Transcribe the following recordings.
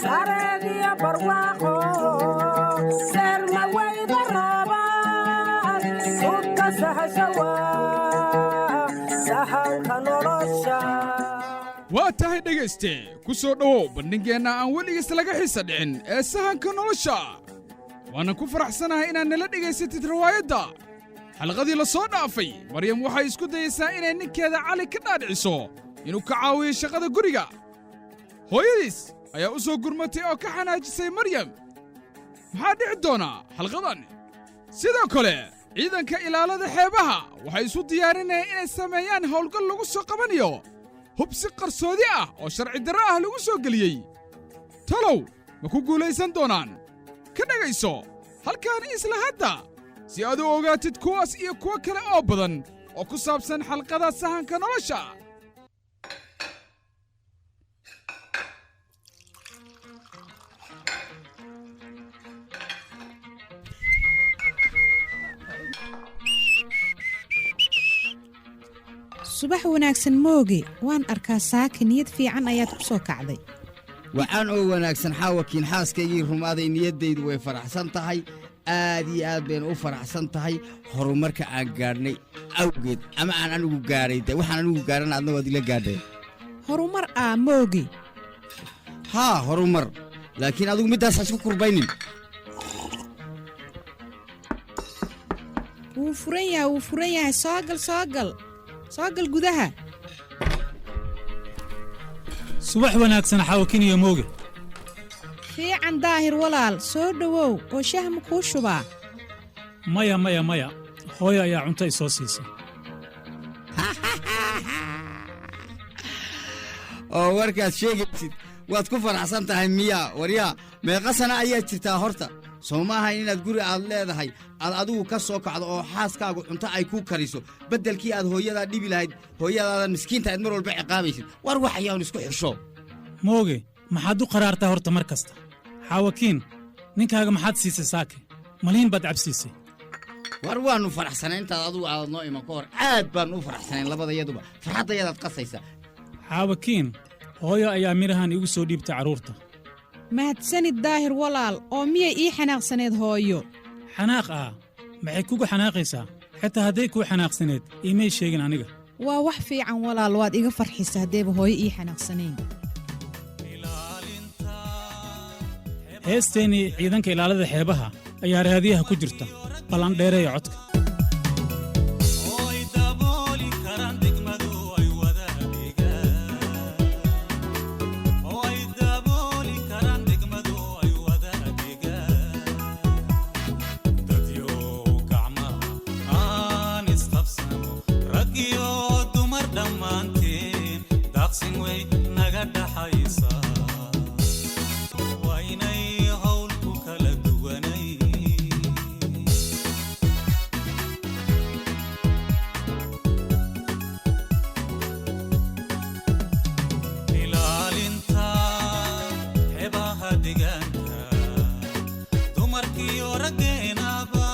Sareediyo barwaaqo, seerma weyda roobaad, dhulka sahasha waa sahanka nolosha. Waa tahay dhegayste, ku soo dhowow bandhiggeenna aan weligiis laga xiisa dhicin ee Sahanka Nolosha. Waana ku faraxsanahay inaad nala dhegaysatid riwaayadda. Xalqadii la soo dhaafay, Maryam waxay isku dayaysaa inay ninkeeda Cali ka dhaadhiciso inuu ka caawiyo shaqada guriga. Hooyadiis ayaa u soo gurmatay oo ka xanaajisay Maryam. Maxaa dhici doonaa xalqadan? Sidoo kale, ciidanka ilaalada xeebaha waxay isu diyaarinayaan inay sameeyaan howlgal lagu soo qabanayo hub si qarsoodi ah oo sharci darro ah lagu soo geliyey. Talow ma ku guulaysan doonaan? Ka dhegayso halkan isla hadda si aad u ogaatid kuwaas iyo kuwo kale oo badan oo ku saabsan xalqada Sahanka Nolosha. Subax wanaagsan, Mooge. Waan arkaa saaka niyad fiican ayaad ku soo kacday. Waxaan oo wanaagsan, Xaawakiin, xaaskaygii rumaaday. Niyaddaydu way faraxsan tahay, aad iyo aad bayna u faraxsan tahay horumarka aan gaadhnay awgeed, ama aan anigu gaadhay. De waxaan anigu gaadhana adna waad ila gaadhay. Horumar ah, Mooge? Haa, horumar, laakiin adigu middaas ha isku kurbaynin. Wuu furan yahay, wuu furan yahay. Soo gal, soo gal, soo gal gudaha. Subax wanaagsan, Xaawakin iyo Mooge. Fiican, Daahir walaal, soo dhowow. Oo shahma kuu shubaa? Maya, maya, maya, hooyo ayaa cunto i soo siisay. Oo warkaad sheegaysid waad ku faraxsan tahay miyaa? Waryaa, meeqa sana ayaa jirtaa horta? Soo ma ahayn inaad guri aad leedahay aad adigu ka soo kacdo oo xaaskaagu cunto ay kuu kariso, beddelkii aad hooyadaa dhibi lahayd, hooyadaadan miskiinta aad mar walba ciqaabaysid? War wax ayaan isku xisho. Mooge, maxaad u qaraartaa horta mar kasta? Xaawakiin, ninkaaga maxaad siisay saake? Maliin baad cabsiisay. War waannu faraxsanayn intaad adigu aadad noo iman ka hor. Aad baannu u faraxsanayn labadayaduba. Farxaddayadaad qasaysa. Xaawakiin, hooyo ayaa midhahan igu soo dhiibtay carruurta. Mahadsanid, Daahir walaal. Oo miyay ii xanaaqsaneed hooyo? Xanaaq ah? Maxay kugu xanaaqaysaa? Xitaa hadday kuu xanaaqsaneed, iimay sheegin aniga. Waa wax fiican, walaal. Waad iga farxisa haddeeba hooyo ii xanaaqsanayn. Heesteennii ciidanka ilaalada xeebaha ayaa raadiyaha ku jirta. Ballandheereeya codka. Oo dabooli karaan degmadu ay wada adeegaan, oo ay dabooli karaan degmadu ay wada adeegaan. Dadyow, gacmaha aan isqabsano, rag iyo dumar dhammaanteen, daaqsin way naga dhaxaysaa, waa inay howl ku kala duwanay. Ilaalinta xeebaha deegaanka, dumarkiyo raggeenaba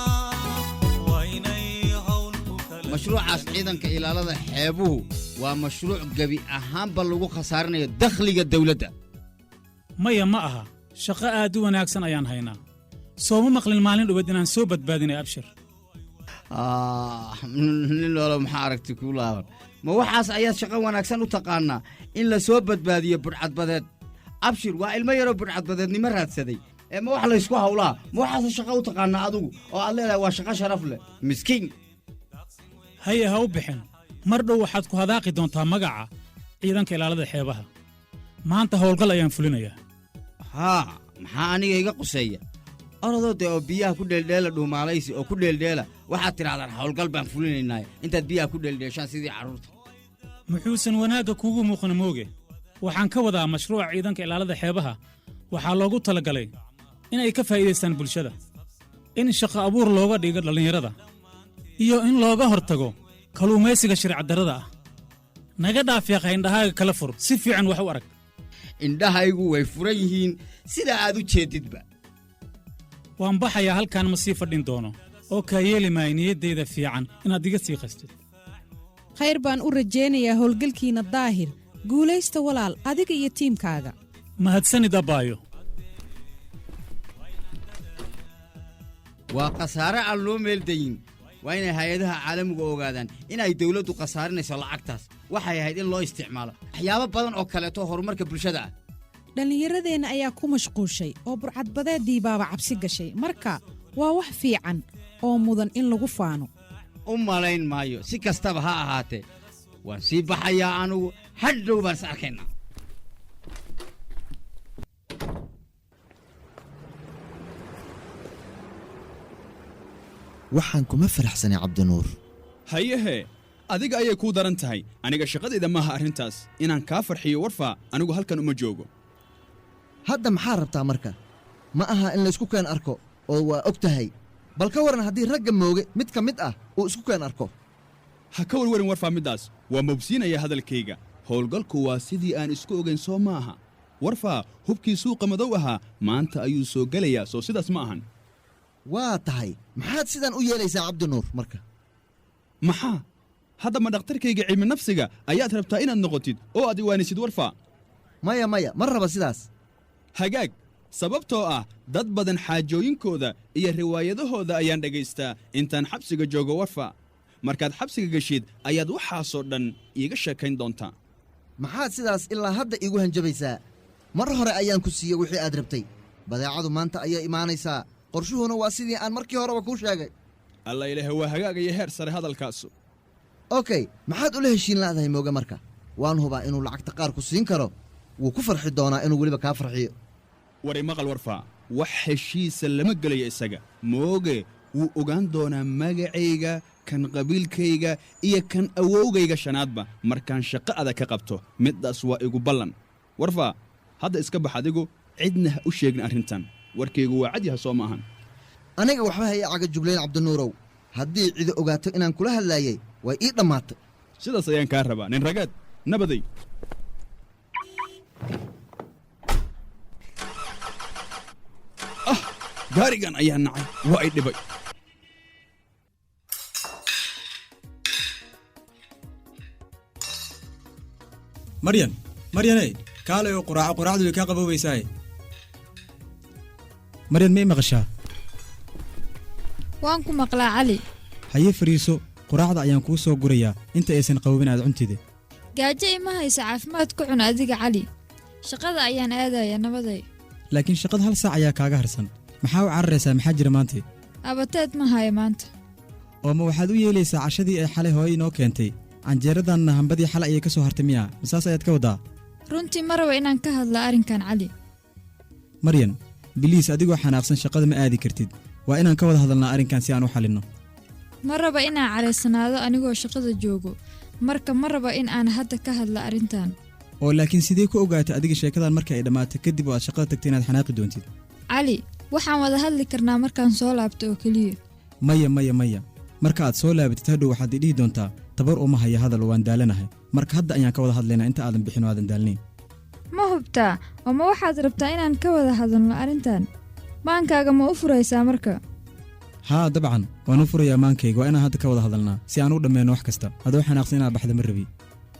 waa inay howl ku kala Mashruucaas ciidanka ilaalada xeebuhu waa mashruuc gebi ahaanba lagu khasaarinayo dakhliga dawladda. Maya, ma aha. Shaqo aad u wanaagsan ayaan haynaa. Sooma maqlin maalin dhoweed inaan soo badbaadinay Abshir? Nin noolo, maxaa aragti kuu laaban? Ma waxaas ayaad shaqo wanaagsan u taqaannaa, in la soo badbaadiyo budhcadbadeed? Abshir waa ilmo yaroo budhcadbadeednimo raadsaday. Ee ma wax laysku hawlaa? Ma waxaas shaqo u taqaannaa adigu oo aad leedahay waa shaqo sharaf leh? Miskiin. Haye, ha u bixin. Mar dhow waxaad ku hadaaqi doontaa magaca ciidanka ilaalada xeebaha. Maanta howlgal ayaan fulinayaa. Haa, maxaa aniga iga quseeya? Orodoo dee oo biyaha ku dheeldheela, dhuumaalaysi oo ku dheeldheela. Waxaad tidhahdaan howlgal baan fulinaynaa intaad biyaha ku dheeldheeshaan sidii carruurta. Muxuusan wanaagga kuugu muuqan, Mooge? Waxaan ka wadaa mashruuca ciidanka ilaalada xeebaha waxaa loogu talagalay inay ka faa'iidaystaan bulshada, in shaqo abuur looga dhigo dhallinyarada iyo in looga hortago kalluumaysiga sharci-darrada ah. Naga dhaaf yaqa, indhahaaga kala fur, si fiican wax u arag. Indhahaygu way furan yihiin sida aad u jeedidba. Waan baxayaa, halkaan ma sii fadhin doono, oo kaa yeeli maayo niyaddayda fiican inaad iga sii qastid. Khayr baan u rajaynayaa howlgalkiinna Daahir. Guulaysta walaal, adiga iyo tiimkaaga. Mahadsanid abbaayo. Waa khasaare aan loo meeldayin. Waa inay hay-adaha caalamigu ogaadaan inay dawladdu khasaarinayso lacagtaas. Waxay ahayd in loo isticmaalo waxyaabo badan oo kaleeto horumarka bulshada ah. Dhallinyaradeenna ayaa ku mashquushay oo burcadbadeeddii baaba cabsi gashay. Marka waa wax fiican oo mudan in lagu faano. U malayn maayo. Si kastaba ha ahaatee, waan sii baxayaa anugu. Hadhow baan is arkaynaa. Waxaan kuma faraxsanay, Cabdinuur. Hayehe, adiga ayay kuu daran tahay. Aniga shaqadayda maaha arrintaas inaan kaa farxiyo, Warfaa. Anigu halkan uma joogo. Hadda maxaa rabtaa marka? Ma aha in laysku keen arko oo waa og tahay. Bal ka waran haddii ragga Mooge mid ka mid ah uu isku keen arko? Ha ka warwarin, Warfaa, middaas waa mobsiinaya hadalkayga. Howlgalku waa sidii aan isku ogayn, soo ma aha? Warfaa, hubkii suuqa madow ahaa maanta ayuu soo gelayaa, soo sidaas ma ahan? Waa tahay. Maxaad sidaan u yeelaysaa, Cabdinuur, marka? Maxaa hadda? Ma dhakhtarkayga cilmi nafsiga ayaad rabtaa inaad noqotid oo aad iwaanisid, Warfaa? Maya, maya, ma raba sidaas. Hagaag, sababtoo ah dad badan xaajooyinkooda iyo riwaayadahooda ayaan dhagaystaa intaan xabsiga joogo, Warfa. Markaad xabsiga geshid ayaad waxaasoo dhan iiga sheekayn doontaa. Maxaad sidaas ilaa hadda iigu hanjabaysaa? Mar hore ayaan ku siiyey wixii aad rabtay. Badeecadu maanta ayay imaanaysaa. Qorshuhuna waa sidii aan markii horeba kuu sheegay. Alla ilaahay, waa hagaagaya heer sare hadalkaasu. Okay, maxaad ula heshiin la'dahay Mooge marka? Waan hubaa inuu lacagta qaar ku siin karo. Wuu ku farxi doonaa inuu weliba kaa farxiyo. Wari maqal, Warfaa, wax heshiisa lama gelayo isaga. Mooge wuu ogaan doonaa magacayga, kan qabiilkayga iyo kan awowgayga shanaadba markaan shaqo adag ka qabto. Middaas waa igu ballan, Warfaa. Hadda iska bax adigu, cidna ha u sheegin arrintan. Warkaygu waa cadyaha, soo ma ahan? Aniga waxba haya caga jublayn, Cabdinuurow. Haddii cidi ogaato inaan kula hadlaayay, way ii dhammaatay. Sidaas ayaan kaa rabaa, nin ragaad. Nabaday. Ah, gaarigan ayaa nacay, waa ay dhibay. Maryan, Maryaney, kaalay oo quraaco. Quraacdu way kaa qaboobaysaaye. Maryan, ma i maqashaa? Waan ku maqlaa, Cali. Haye, fariiso. Quraacda ayaan kuu soo gurayaa inta aysan qaboobin aad cuntide. Gaajo ima haysa. Caafimaad ku cun adiga, Cali. Shaqada ayaan aadaya. Nabaday. Laakiin shaqada hal saac ayaa kaaga harsan. Maxaa u cararaysaa? Maxaa jira maanta? Appetite ma haya maanta. Oo ma waxaad u yeelaysaa cashadii ay xalay hooyo inoo keentay? Canjeeradanna hambadii xalay ayay ka soo hartay miya? Masaas ayaad ka waddaa? Runtii ma raba inaan ka hadla arrinkan, Cali. Maryan, please, adigoo xanaaqsan shaqada ma aadi kartid. Waa inaan ka wada hadalnaa arrinkan si aan u xalinno. Ma raba inaan caraysanaado anigoo shaqada joogo. Marka ma raba in aan hadda ka hadla arrintan. Oo laakiin sidee ku ogaatay adiga sheekadan marka ay dhammaato kadib oo aad shaqada tagtay inaad xanaaqi doontid? Cali, waxaan wada hadli karnaa markaan soo laabto oo keliya. Maya, maya, maya. Marka aad soo laabatid hadhow waxaad idhihi doontaa tabar uma haya hadal, waan daalanahay. Marka hadda ayaan ka wada hadlaynaa inta aadan bixin oo aadan daalnayn. Ma hubtaa? Oo ma waxaad rabtaa inaan ka wada hadalno arrintan? Maankaaga ma u furaysaa marka? Haa, dabcan waan u furayaa maankayga. Waa inaan hadda ka wada hadalnaa si aan u dhammayno wax kasta. Adoo xanaaqsan inaad baxda ma rabi.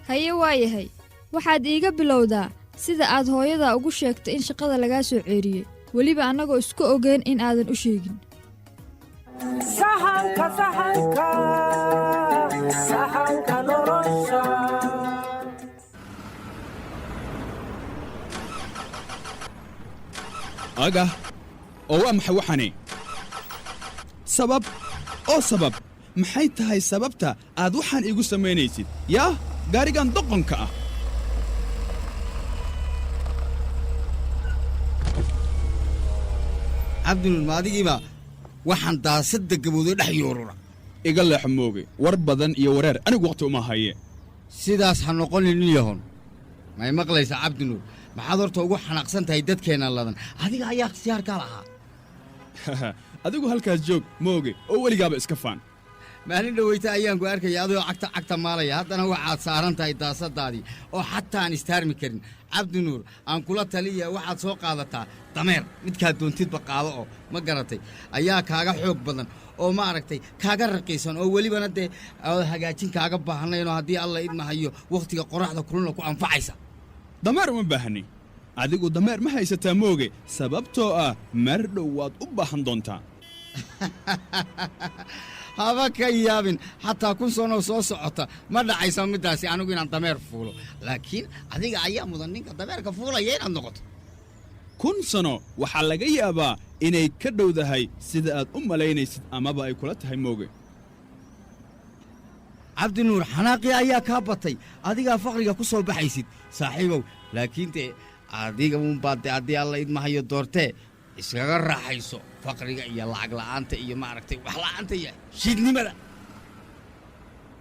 Haye, waa yahay. Waxaad iiga bilowdaa sida aad hooyada ugu sheegtay in shaqada lagaa soo ceeriyey, weliba annagoo isku ogeyn in aadan u sheegin. Sahanka, sahanka, sahanka nolosha. Agah, oo waa maxay waxani? Sabab oo sabab, maxay tahay sababta aad waxaan iigu samaynaysid? Yaa gaarigan doqonka ah! Cabdinuur, ma adigiiba waxaan daasadda gabowday dhex yuurura? Iga leex, Mooge. War badan iyo wareer anigu waqti uma haye. Sidaas ha noqonin, nin yahon. May maqlaysaa, Cabdinuur? Maxaad horta ugu xanaaqsan tahay dadkeenna ladan? Adiga ayaa ikhtiyaarkaa lahaa. Adigu halkaas joog, Mooge, oo weligaaba iska faan. Maalin dhoweyta ayaan ku arkaya adigoo cagta cagta maalaya, haddana waxaad saaran tahay daasadaadii oo xataa aan istaarmi karin. Cabdinuur, aan kula taliya, waxaad soo qaadataa dameer, midkaa doontidba qaado oo ma garatay ayaa kaaga xoog badan oo ma aragtay kaaga raqiisan oo welibana dee oo hagaajin kaaga baahnaynoo haddii Alla idmahayo wakhtiga qoraxda kuluna ku anfacaysa. Dameer uma baahni. Adigu dameer ma haysataa, Mooge? Sababtoo ah mar dhow waad u baahan doontaa. Haba ka yaabin, xataa 1000 sanoo soo socota ma dhacaysa middaasi anigu inaan dameer fuulo, laakiin adiga ayaa mudan ninka dameerka fuulaya inaad noqoto. 1000 sano waxaa laga yaabaa inay ka dhowdahay sida aad u malaynaysid amaba ay kula tahay, Mooge. Cabdinuur, xanaaqii ayaa kaa batay. Adigaa faqriga ku soo baxaysid, saaxiibow, laakiin dee adiga uunbaa dee haddii Alla idmahayo doortee iskaga raaxayso faqriga iyo lacag la'aanta iyo maaragtay wax la'aanta iyo shiidnimada.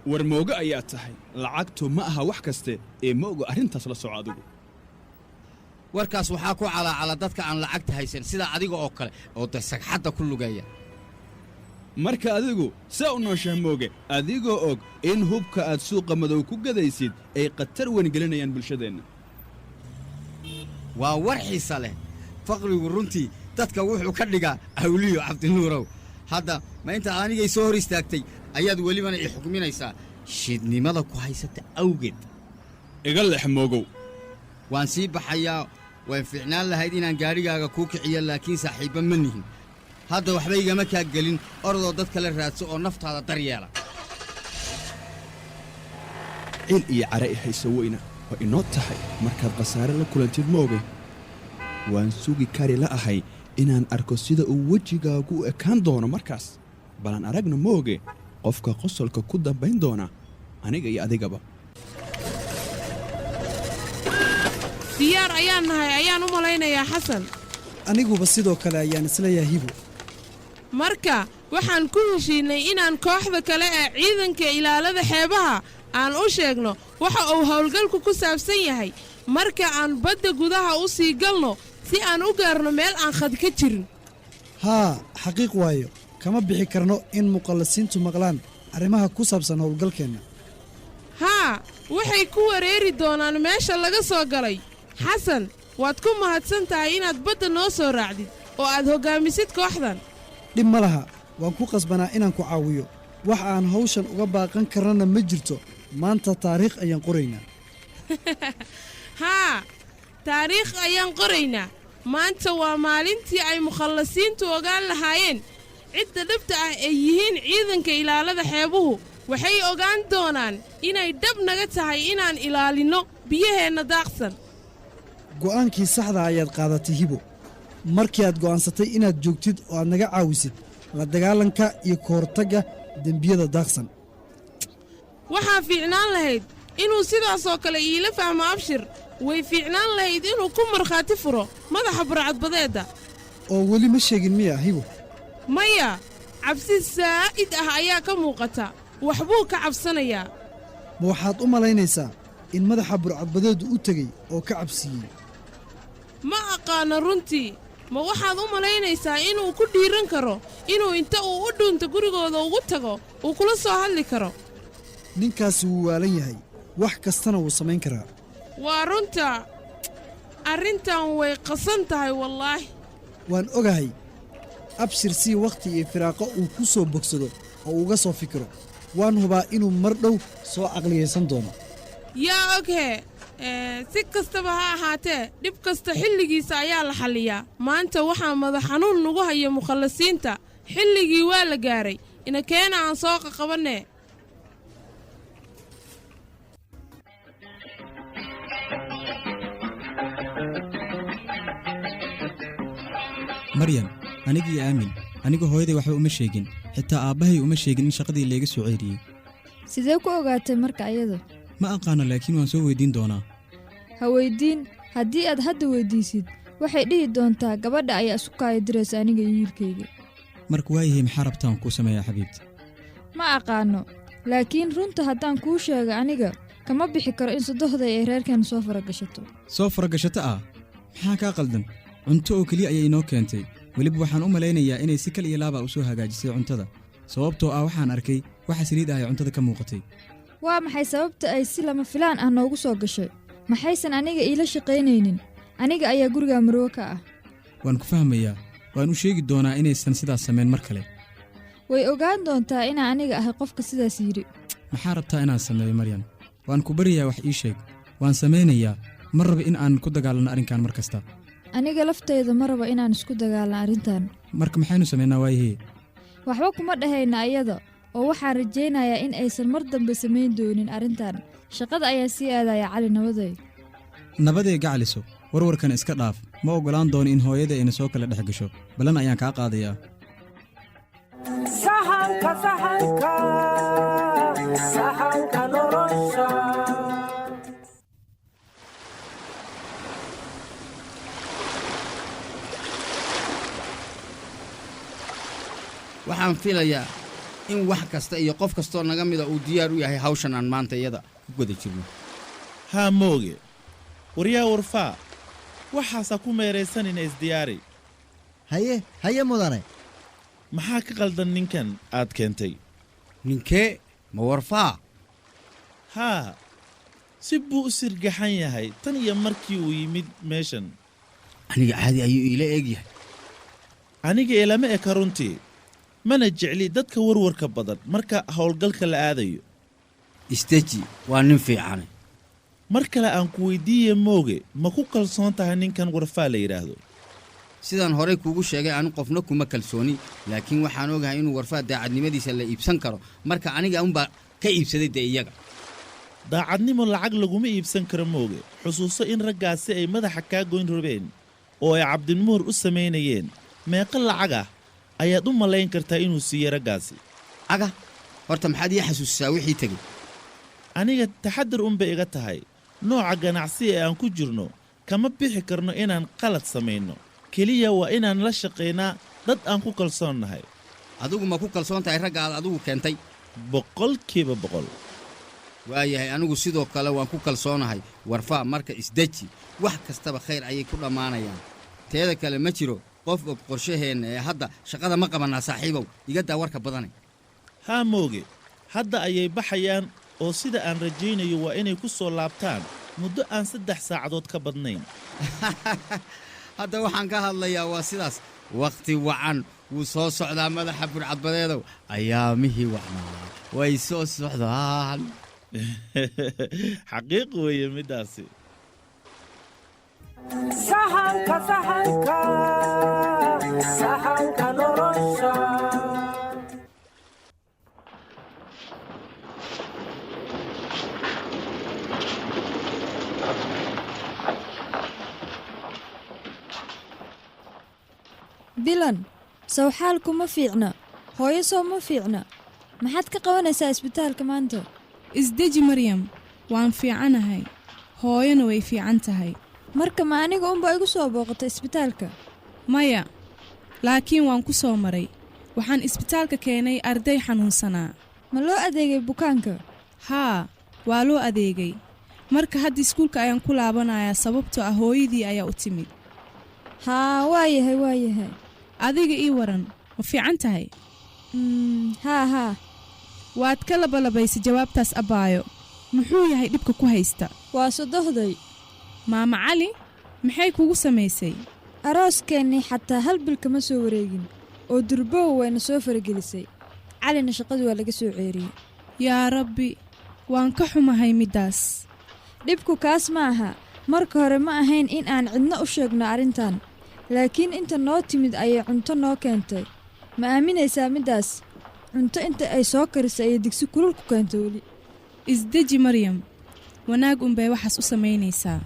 War Mooge ayaa tahay. Lacagtu ma aha wax kaste ee, Mooge, arrintaas la soco adigu. Warkaas waxaa ku calaacala dadka aan lacagta haysan sida adiga oo kale oo de sagxadda ku lugeeya. Marka adigu saa u nooshaha, Mooge, adigoo og in hubka aad suuqa madow ku gadaysid ay khatar weyn gelinayaan bulshadeenna. Waa war xiisa leh. Faqrigu runtii dadka wuxuu ka dhigaa awliyo. Cabdinuurow, hadda ma intaad anigay soo hor istaagtay ayaad welibana i xukminaysaa shidnimada ku haysata awgeed? Iga lex, Moogow. Waan sii baxayaa. Waan fiicnaan lahayd inaan gaadhigaaga kuu kiciyo, laakiin saaxiibba ma nihin hadda. Waxba igama kaa gelin. Orodoo dad kale raadso oo naftaada daryeela. Cil iyo cara i hayso weyna waa inoo tahay markaad khasaare la kulantid, Mooge. Waan sugi kari la ahay inaan arko sida uu wejigaagu u ekaan doono markaas. Balan aragna, Mooge, qofka qosolka ku dambayn doona, aniga iyo adigaba. Diyaar ayaan nahay ayaan u malaynayaa, Xasan. Aniguba sidoo kale ayaan isleeyahay, Hibo. Marka waxaan ku heshiinay inaan kooxda kale ee ciidanka ilaalada xeebaha aan u sheegno waxa uu howlgalku ku saabsan yahay marka aan badda gudaha u sii galno si aan u gaarno meel aan khad ka jirin. Haa, xaqiiq waayo, kama bixi karno in muqallasiintu maqlaan arrimaha ku saabsan howlgalkeenna. Haa, waxay ku wareeri doonaan meesha laga soo galay. Xasan, waad ku mahadsan tahay inaad badda noo soo raacdid oo aad hoggaamisid kooxdan. Dhib ma laha, waan ku qasbanaa inaan ku caawiyo. Wax aan hawshan uga baaqan karnana ma jirto. Maanta taariikh ayaan qoraynaa. Haa, taariikh ayaan qoraynaa. Maanta waa maalintii ay mukhallasiintu ogaan lahaayeen cidda dhabta ah ay yihiin ciidanka ilaalada xeebuhu. Waxay ogaan doonaan inay dhab naga tahay inaan ilaalinno biyaheenna daaqsan. Go'aankii saxda ayaad qaadatay, Hibo, markii aad go'aansatay inaad joogtid oo aad naga caawisid la dagaalanka iyo ka hortagga dembiyada daaqsan. Waxaa fiicnaan lahayd inuu sidaasoo kale iila fahmo Abshir. Way fiicnaan lahayd inuu ku markhaati furo madaxa burcadbadeedda. Oo weli ma sheegin miya, Hibo? Maya, cabsi saa'id ah ayaa ka muuqata. Waxbuu ka cabsanayaa. Ma waxaad u malaynaysaa in madaxa burcadbadeedu u tegey oo ka cabsiiyey? Ma aqaano runtii. Ma waxaad u malaynaysaa inuu ku dhiiran karo inuu inta uu u dhuunto gurigooda ugu tago uu kula soo hadli karo? Ninkaasi wuu waalan yahay, wax kastana wuu samayn karaa. Waa runta. Arrintan way qasan tahay, wallaahi. Waan ogahay. Abshir sii wakhti iyo firaaqo uu ku soo bogsado oo uga soo fikiro. Waan hubaa inuu mar dhow soo caqliyaysan doono. Yaa oghee. Si kastaba ha ahaatee, dhib kasta xilligiisa ayaa la xalliyaa. Maanta waxaa madax xanuun nagu haya mukhallasiinta. Xilligii waa la gaaray. Ina keena aan soo qaqabannee. Maryam, anigii aamin, anigu hooyaday waxba uma sheegin, xitaa aabbahay uma sheegin in shaqadii layga soo ceyriyey. Sidee ku ogaatay marka ayada? Ma aqaano, laakiin waan soo weyddiin doonaa. Ha weyddiin. Haddii aad hadda weyddiisid, waxay dhihi doontaa gabadha ayaa isku kaayadiraysa aniga iyo wiilkayga. Marka waayahay, maxaa rabtaan kuu sameeyaa, xabiibti? Ma aqaano, laakiin runta haddaan kuu sheego, aniga kama bixi karo in sodohday ay reerkeenna soo faragashato. Soo faragashato ah? Maxaa kaa qaldan? Cunto oo keliya ayay inoo keentay. Weliba waxaan u malaynayaa inay si kal iyo laaba u soo hagaajisay cuntada. Sababtoo ah waxaan arkay waxa saliid ah ee cuntada ka muuqatay. Waa maxay sababta ay si lama filaan ah noogu soo gashay? Maxaysan aniga iila shaqaynaynin? Aniga ayaa guriga marwo ka ah. Waan ku fahmayaa. Waan u sheegi doonaa inaysan sidaas samayn mar kale. Way ogaan doontaa inaan aniga ahay qofka sidaas yidhi. Maxaa rabtaa inaan sameeyo, Maryam? Waan ku baryayaa, wax ii sheeg. Waan samaynayaa. Ma raba in aan ku dagaalanno arrinkan mar kasta. Aniga laftayda ma rabo inaan isku dagaalno arrintan. Marka maxaynu samaynaa waayahee? Waxba kuma dhahayna ayada, oo waxaan rajaynayaa in aysan mar dambe samayn doonin arrintan. Shaqada ayaa sii aadaya Cali, nabaday. Nabadee gacaliso, warwarkan iska dhaaf. Ma oggolaan doono in hooyada ayna soo kala dhex gasho. Ballan ayaan kaa qaadayaa. Sahanka, sahanka, sahanka nolosha. Waxaan filayaa in wax kasta iyo qof kastoo naga mida uu diyaar u yahay hawshan aan maanta iyada ku guda jirno. Haa Mooge, waryaa Warfaa, waxaasaa ku meeraysanina isdiyaari. Haye, haye mudane. Maxaa ka qaldan ninkan aad keentay? Ninkee? Ma Warfaa? Haa, si buu u sirgaxan yahay tan iyo markii uu yimid meeshan. Aniga caadi ayuu iila eegyahay. Aniga ilama eka runtii, mana jecli dadka warwarka badan marka howlgalka la aadayo. Isteji, waa nin fiicane. Mar kale aan ku weydiiye Mooge, ma ku kalsoon tahay ninkan Warfaa la yidhaahdo? Sidaan horey kuugu sheegay, anu qofna kuma kalsooni, laakiin waxaan ogahay inuu Warfaa daacadnimadiisa la iibsan karo. Marka aniga unbaa ka iibsaday dee iyaga. Daacadnimo lacag laguma iibsan karo Mooge. Xusuuso in raggaasi ay madaxa kaa goyn rabeen oo ay Cabdinuur u samaynayeen. Meeqa lacag ah ayaad u malayn kartaa inuu siiyey raggaasi? Aga, horta maxaad ii xasuusisaa wixii tegey? Aniga taxaddar unbay iga tahay. Nooca ganacsi ee aan ku jirno kama bixi karno inaan qalad samayno. Keliya waa inaan la shaqaynaa dad aan ku kalsoonnahay. Adigu ma ku kalsoon tahay ragga aad adigu keentay? 100%. Waayahay, anigu sidoo kale waan ku kalsoonahay Warfaa. Marka isdeji, wax kastaba khayr ayay ku dhammaanayaan. Teeda kale, ma jiro qof og qorshaheenna ee hadda shaqada ma qabannaa. Saaxiibow, iga daa warka badane. Haa Mooge, hadda ayay baxayaan oo sida aan rajaynayo waa inay ku soo laabtaan muddo aan 3 saacadood ka badnayn. Hadda waxaan ka hadlayaa waa sidaas. Wakhti wacan wuu soo socdaa, madaxa burcadbadeedow. Ayaamihii wacnaa way soo socdaan. Xaqiiq weeye middaasi. Sahanka, sahanka, sahanka nolosha. Bilan, sawxaalku ma fiicna. Hooyo soo ma fiicna. Maxaad ka qabanaysaa isbitaalka maanta? Isdeji Maryam, waan fiicanahay, hooyana way fiican tahay. Marka ma aniga unba igu soo booqatay isbitaalka? Maya, laakiin waan ku soo maray. Waxaan isbitaalka keenay arday xanuunsanaa. Ma loo adeegay bukaanka? Haa, waa loo adeegay. Marka hadda iskuulka ayaan ku laabanayaa, sababtoo ah hooyadii ayaa u timid. Haa, waa yahay, waa yahay. Adiga ii waran, ma fiican tahay? Haa, haa. Waad ka labalabaysay jawaabtaas abbaayo. Muxuu yahay dhibka ku haysta? Waa sodohday. Maama Cali maxay kugu samaysay? Arooskeenii xataa hal bil kama soo wareegin oo durbow wayna soo faragelisay. Calina shaqadii waa laga soo ceeriyey. Yaa Rabbi, waan ka xumahay middaas. Dhibku kaas ma aha. Marka hore ma ahayn in aan cidna u sheegno arrintan, laakiin inta noo timid ayay cunto noo keentay. Ma aaminaysaa middaas? Cunto inta ay soo karisay ayay digsi kulul ku keentay weli. Isdeji Maryam, wanaag unbay waxaas u samaynaysaa.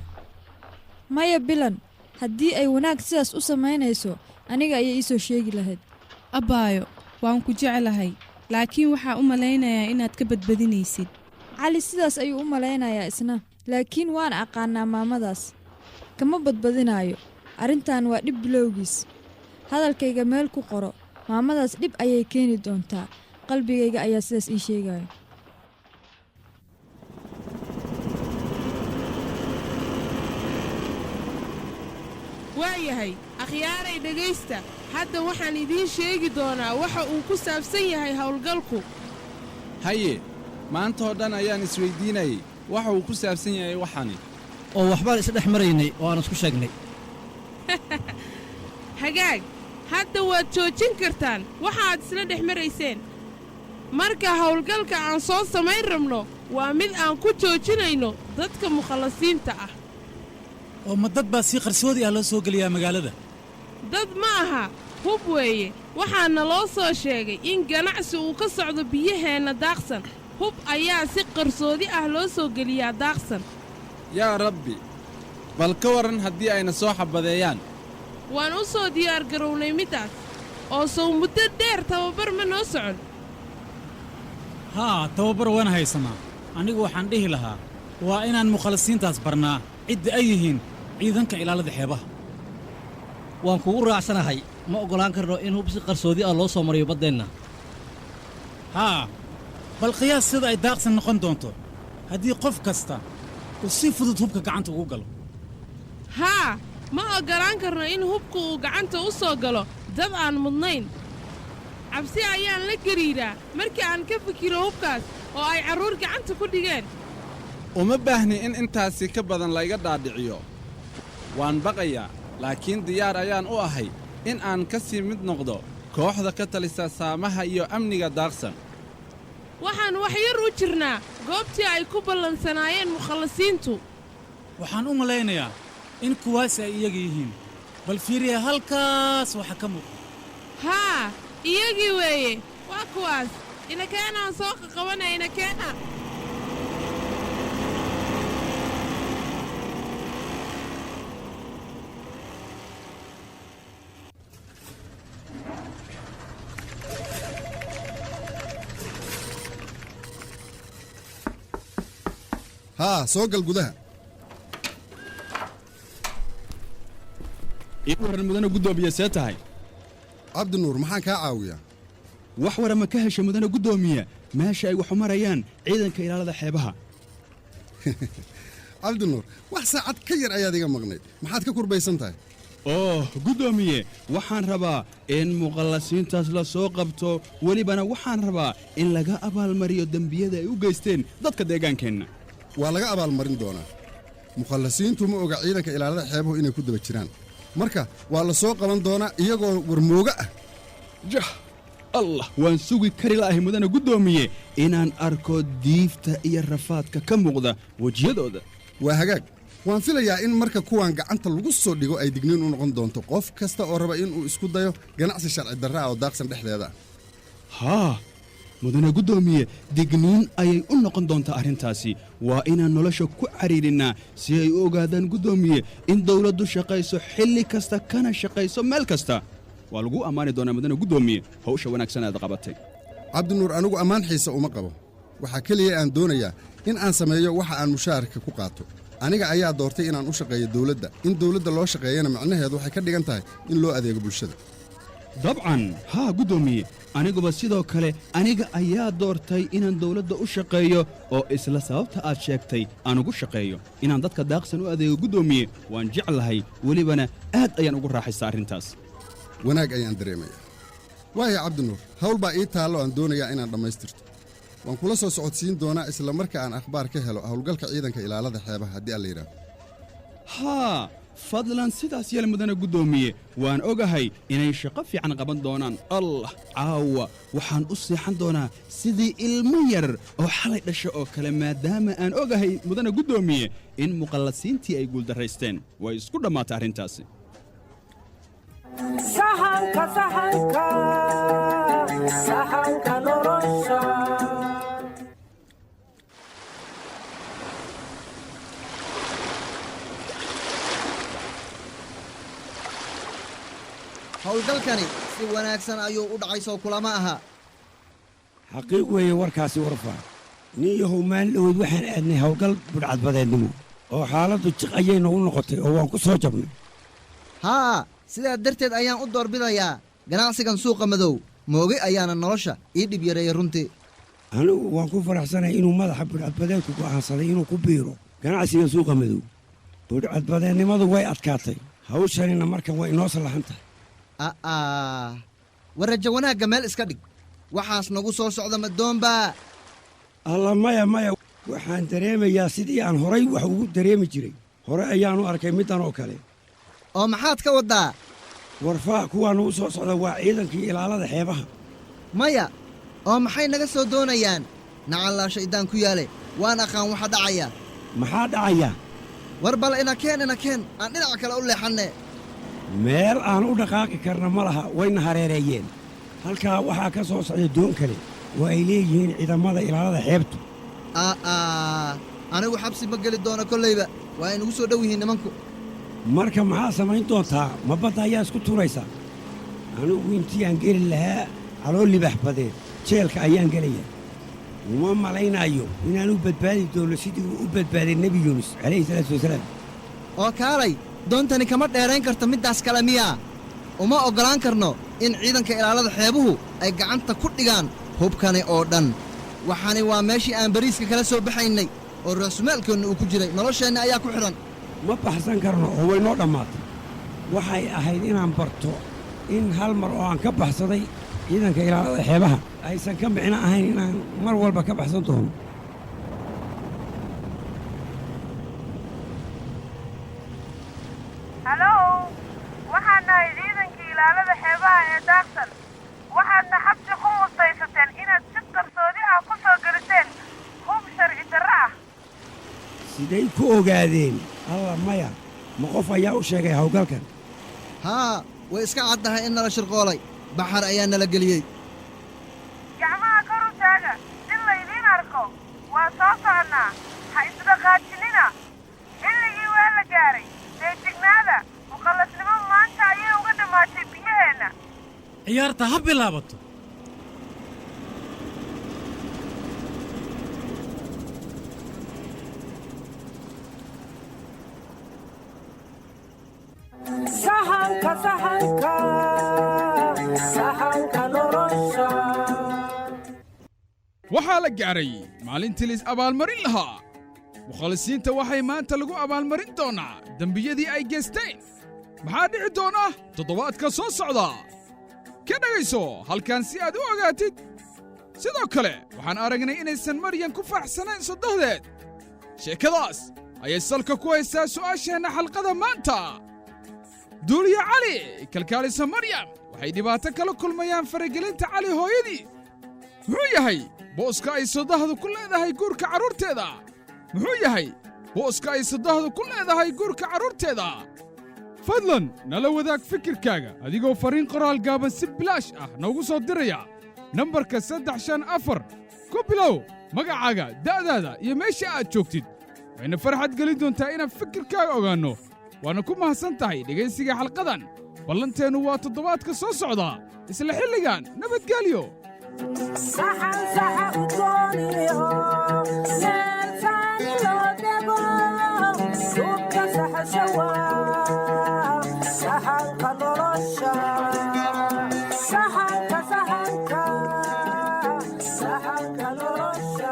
Maya Bilan, haddii ay wanaag sidaas u samaynayso, aniga ayay ii soo sheegi lahayd. Abbaayo, waan ku jeclahay, laakiin waxaa u malaynayaa inaad ka badbadinaysid. Cali sidaas ayuu u malaynayaa isna, laakiin waan aqaannaa maamadaas. Kama badbadinaayo. Arrintan waa dhib bilowgiis. Hadalkayga meel ku qoro. Maamadaas dhib ayay keeni doontaa. Qalbigayga ayaa sidaas ii sheegaya. Waayahay, Akhyaaray dhegaysta, hadda waxaan idiin sheegi doonaa waxa uu ku saabsan yahay howlgalku. Haye, maanta oo dhan ayaan isweydiinayay waxa uu ku saabsan yahay waxani. Oo waxbaan isdhex maraynay oo aan isku sheegnay. Hagaag, hadda waad joojin kartaan waxaad isla dhex marayseen. Marka howlgalka aan soo samayn rabno waa mid aan ku joojinayno dadka mukhallasiinta ah. Oo ma dad baa si qarsoodi ah loo soo geliyaa magaalada? Dad ma aha, hub weeye. Waxaana loo soo sheegay in ganacsi uu ka socdo biyaheenna daaqsan. Hub ayaa si qarsoodi ah loo soo geliyaa daaqsan. Yaa rabbi, bal ka warran haddii ayna soo xabadeeyaan? Waan u soo diyaargarownay middaas, oo sow muddo dheer tababar ma noo socon? Haa, tababar waan haysanaa. Anigu waxaan dhihi lahaa waa inaan mukhalisiintaas barnaa cidda ay yihiin ciidanka ilaalada xeebaha. Waan kugu raacsanahay. Ma oggolaan karno in hub si qarsoodi ah loo soo mariyo baddeenna. Haa, bal qiyaas sida ay daaqsan noqon doonto haddii qof kasta uu si fudud hubka gacanta ugu galo. Haa, ma oggolaan karno in hubku uu gacanta u soo galo dad aan mudnayn. Cabsi ayaan la gariiraa markii aan ka fikiro hubkaas oo ay carruur gacanta ku dhigeen. Uma baahni in intaasi ka badan layga dhaadhiciyo. Waan baqayaa, laakiin diyaar ayaan u ahay in aan ka sii mid noqdo kooxda ka talisa saamaha iyo amniga daaqsan. Waxaan wax yar u jirnaa goobtii ay ku ballansanaayeen mukhallasiintu. Waxaan u malaynayaa in kuwaasi ay iyaga yihiin. Bal fiiriya halkaas waxa ka muuqda. Haa, iyagii weeye, waa kuwaas. Inakeenaan soo qaqabanaya, inakeena. Haa, soo gal gudaha. Ii warran, mudane guddoomiye, see tahay? Cabdinuur, maxaan kaa caawiyaa? Wax warama ka hesha, mudane guddoomiye, meesha ay waxu marayaan ciidanka ilaalada xeebaha? Cabdinuur, wax saacad ka yar ayaad iga maqnayd. Maxaad ka kurbaysan tahay? Oh guddoomiye, waxaan rabaa in muqallasiintaas la soo qabto, welibana waxaan rabaa in laga abaalmariyo dembiyada ay u geysteen dadka deegaankeenna. Waa laga abaalmarin doonaa. Mukhallasiintu ma oga ciidanka ilaalada xeebuhu inay ku daba jiraan. Marka waa la soo qaban doonaa iyagoo warmooga ah. Jah Allah, waan sugi kari la'ahay, mudane guddoomiye, inaan arko diifta iyo rafaadka ka muuqda wejiyadooda. Waa hagaag. Waan filayaa in marka kuwan gacanta lagu soo dhigo ay digniin u noqon doonto qof kasta oo raba inuu isku dayo ganacsi sharci darra ah oo daaqsan dhexdeeda ah. Haa mudane guddoomiye, digniin ayay u noqon doontaa arrintaasi. Waa inaan nolosha ku cariirinnaa si ay u ogaadaan, guddoomiye, in dawladdu shaqayso xilli kasta kana shaqayso meel kasta. Waa lagu ammaani doonaa, mudane guddoomiye, hawsha wanaagsan aad qabatay. Cabdinuur, anigu ammaan xiisa uma qabo. Waxaa keliya aan doonayaa in aan sameeyo waxa aan mushaharka ku qaato. Aniga ayaa doortay inaan u shaqeeyo dawladda. In dawladda loo shaqeeyana macnaheedu waxay ka dhigan tahay in loo adeego bulshada. Dabcan, haa guddoomiye, aniguba sidoo kale aniga ayaa doortay inaan dawladda u shaqeeyo, oo isla sababta aad sheegtay aan ugu shaqeeyo, inaan dadka daaqsan u adeego. Guddoomiye, waan jeclahay, welibana aad ayaan ugu raaxaystaa arrintaas. Wanaag ayaan dareemayaa. Waaya Cabdinuur, hawl baa ii taallo aan doonayaa inaan dhammaystirto. Waan kula soo socodsiin doonaa isla marka aan akhbaar ka helo howlgalka ciidanka ilaalada xeebaha, haddii alla yidhaaho. Haa, fadlan sidaas yeel, mudane guddoomiye. Waan ogahay inay shaqo fiican qaban doonaan. Allah, caawa waxaan u seexan doonaa sidii ilmo yar oo xalay dhasho oo kale, maadaama aan ogahay, mudane guddoomiye, in muqallasiintii ay guuldarraysteen. Way isku dhammaatay arrintaasi. Sahanka, sahanka, sahanka nolosha. Howlgalkani si wanaagsan ayuu u dhacay, soo kulama aha? Xaqiiq weeye warkaasi, warfaa. Nin yahow, maalin dhoweyd waxaan aadnay howlgal budhcadbadeednimo oo xaaladdu jiq ayay noogu noqotay oo waan ku soo jabnay. Haa, sidaa darteed ayaan u doorbidayaa ganacsigan suuqa madow. Mooge ayaana nolosha ii dhib yareeyey runtii. Anigu waan ku faraxsanahay inuu madaxa budhcadbadeedku go'aansaday inuu ku biiro ganacsiga suuqa madow. Budhcadbadeednimadu way adkaatay. Hawshanina markan way inoo sallaxan tahay. A'aa, war rajo wanaagga meel iska dhig. Waxaas nagu soo socda madoonbaa. Alla, maya, maya, waxaan dareemayaa sidii aan horay wax ugu dareemi jiray. Hore ayaanu arkay middan oo kale. Oo maxaad ka waddaa? Warfaa, kuwaa nagu soo socda waa ciidankii ilaalada xeebaha. Maya, oo maxay naga soo doonayaan? Nacallaa shaydaan ku yaale, waan aqaan waxa dhacaya. Maxaa dhacaya? War bal inakeen, inakeen, aan dhinaca kale u leexanne. Meel aan u dhaqaaqi karna ma laha, wayna hareereeyeen. Halkaa waxaa ka soo socda doon kale oo ay leeyihiin ciidamada ilaalada xeebtu. A'aa, anigu xabsi ma geli doono kollayba. Waa ay nagu soo dhow yihiin nimanku. Marka maxaa samayn doontaa? Ma badda ayaa isku tuuraysaa? Anigu intii aan geli lahaa calool libax badeed, jeelka ayaan gelayaa. Uma malaynaayo inaanu badbaadi doono sidii uu u badbaaday Nebi Yuunus calayhi salaatu wasalaam. Oo kaalay, doontani kama dheerayn karto middaas kale miyaa? Uma oggolaan karno in ciidanka ilaalada xeebuhu ay gacanta ku dhigaan hubkani oo dhan. Waxani waa meeshii aan bariiska kala soo baxaynay oo raasumaalkeennu uu ku jiray. Nolosheenna ayaa ku xidhan. Ma baxsan karno oo way noo dhammaatay. Waxay ahayd inaan barto in hal mar oo aan ka baxsaday ciidanka ilaalada xeebaha aysan ka micno ahayn inaan mar walba ka baxsan doono. Halow, waxaan nahay ciidankii ilaalada xeebaha ee Daaqsan. Waxaadna xabsi ku mutaysateen inaad si qarsoodi ah ku soo geliseen hub sharci darro ah. Siday ku ogaadeen? Alla, maya, ma qof ayaa u sheegay hawlgalkan? Haa, way iska caddahay in nala shirqoolay. Baxar ayaa nala geliyey. Gacmaha kor u taaga si laydiin arko. Waa soo soconnaa. Ha isdhaqaajinina. Xilligii waa la gaaray. Feejignaada. Mukhallasnimo maanta ayay uga dhammaatay biyaheenna. Ciyaarta ha bilaabato. Sahanka, sahanka, sahanka nolosha. Waxaa la gaaray maalintii lais abaalmarin lahaa. Mukhalisiinta waxay maanta lagu abaalmarin doonaa dembiyadii ay geysteen. Maxaa dhici doona toddobaadka soo socda? Ka dhegayso halkan si aad u ogaatid. Sidoo kale waxaan aragnay inaysan Maryan ku faraxsanayn sodohdeed. Sheekadaas ayay salka ku haysaa su'aasheenna xalqada maanta. Duuliye Cali, kalkaalisa Maryam waxay dhibaato kala kulmayaan faragelinta Cali hooyadii. Muxuu yahay booska ay sodahdu ku leedahay guurka carruurteeda? Muxuu yahay booska ay sodahdu ku leedahay guurka carruurteeda? Fadlan nala wadaag fikirkaaga adigoo fariin qoraal gaaban si bilaash ah noogu soo diraya nambarka 354. Ku bilow magacaaga, da'daada iyo meesha aad joogtid. Waxayna farxad gelin doontaa inaan fikirkaaga ogaanno. Waana ku mahadsan tahay dhegaysiga xalqadan. Ballanteennu waa toddobaadka soo socda isla xilligan. Nabadgelyo. Saxan saxa udgooniyo, meel saani loo dego, suubka saxashawa, saxanka nolosha. Saxanka, saxanka, saxanka nolosha.